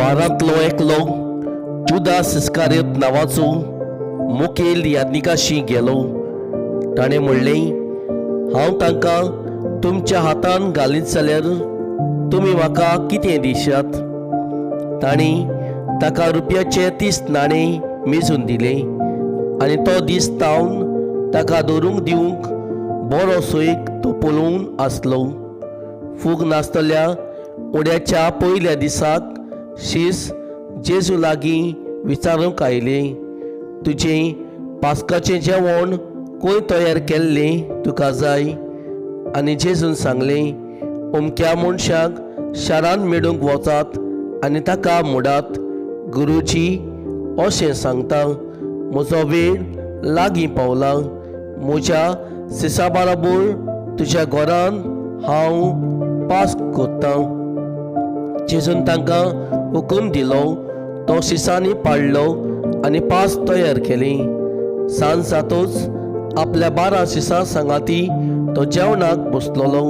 बारांतलो एकलो जुदास इस्कारियोत नांवाचो मुखेल याज्ञिकाशी गेलो. ताणें म्हणलें, हांव तांकां तुमच्या हातान घालीत जाल्यार तुमी म्हाका कितें दिशात? तांणी ताका रुपयाचे 30 नाणे मेजून दिले आनी तो दीस तावन ताका धरूंक दिवंक बरो सोयीक तो पळोवन आसलो. फूग नासतल्या उड्याच्या पयल्या दिसाक शीस जेजू लागीं विचारूंक आयले, तुजें पास्काचें जेवण खंय तयार केल्लें तुका जाय? आनी जेजून सांगलें, अमक्या मनशाक शारांत मेळूंक वचात आनी ताका म्हणटात, गुरुजी अशें सांगता, म्हजो वेळ लागीं पावला, म्हज्या सिसा बाराबर तुज्या घरान हांव पास कोत्तां. जेजून तांकां हुकूम दिलो, तो शिसांनी पाडलो आनी पास तयार केली. सांज जातूच आपल्या 12 शिसां सांगाती तो जेवणाक बसलोलो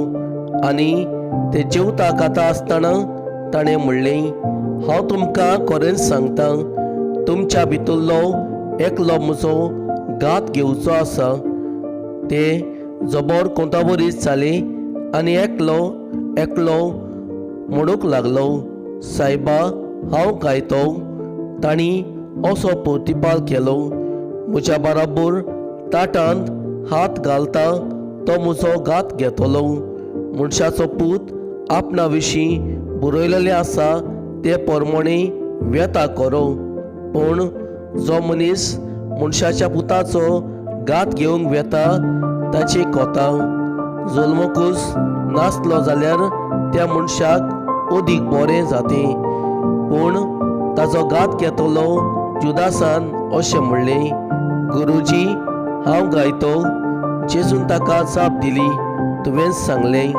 आनी ते जेवता खाता आसतना ताणें म्हणलें, हांव तुमकां खरेंच सांगता, तुमच्या भितरलो एकलो म्हजो घात घेवचो आसा. ते जबर कोंताबरीच जाले आनी एकलो एकलो म्हणूंक लागलो, सायबा हांव काय तो? तांणी असो प्रतिपाल केलो, म्हज्या बराबर ताटांत हात घालता तो म्हजो घात घेतलो. मनशाचो पूत आपणा विशीं बरयलेलें आसा ते प्रमाणे वेता करो, पूण जो मनीस मनशाच्या पुताचो घात घेवंक वेता ताची कोता. जल्मकूच नासलो जाल्यार त्या मनशाक अदीक बरें जातें. पूण ताचो घात घेतलो जुदासान अशें म्हणलें, गुरुजी हांव गायतो? जेजून ताका जाप दिली, तुवेंच सांगलें.